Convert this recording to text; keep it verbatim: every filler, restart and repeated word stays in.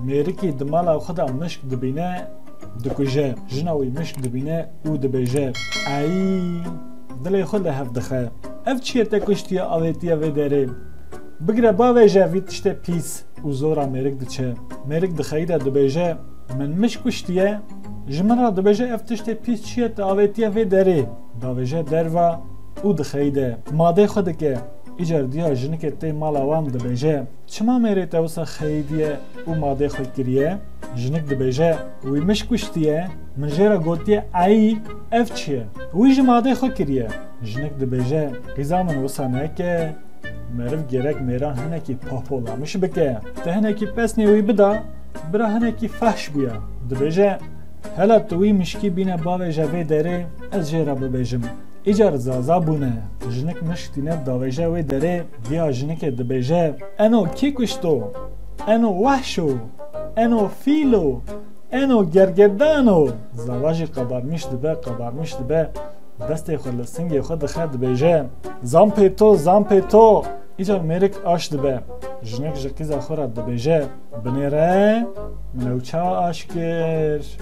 Mêrikî di mala xwe de mişk dibîne, dikuje. Jina wî mişk dibîne û dibêje, Ey! Dilê xwe li hev dixe. Ev çi ye te kuştiye avêtiye vê derê? Bigire bavêje vî tiştê pîs û zora mêrik diçe. Mêrik dixeyîde dibêje, Min mişk kuştiye? Ji min re dibêje, Ev tiştê pîs çi ye te avêtiye vê derê? Davêje derva û dixeyîde. Madê xwe dike. Îcar diya jinikê tê mala wan dibêje, Çima mêrê te wisa xeyîdiye û madê xwe kiriye? Jinik dibêje, Wî mişk kuştiye, min jê re gotiye, Ey, ev çi ye? Wî jî madê xwe kiriye. Jinik dibêje, Qîza min wisa neke, meriv gerek mêran hinekî pahpolamiş bike. Te hinekî pesnê wî bida, bira hinekî fehş bûya. Dibêje, Hela tu wî mişkî bîne bavêje vê derê, ez jê re bibêjim. Îcar zaza bûne. Jinik mişk tîne davêje wê derê, diya jinikê dibêje, Eno kî kuşto? Eno wehşo? Eno fîlo? Eno gergedano? Zava jî qabarmîş dibe, qabarmîş dibe. Destê xwe li singê xwe dixe, dibêje, Zampê to, zampê to! Îcar mêrik aş dibe. Jinik ji qîza xwe re dibêje, Binêre, min ew ça aş kir?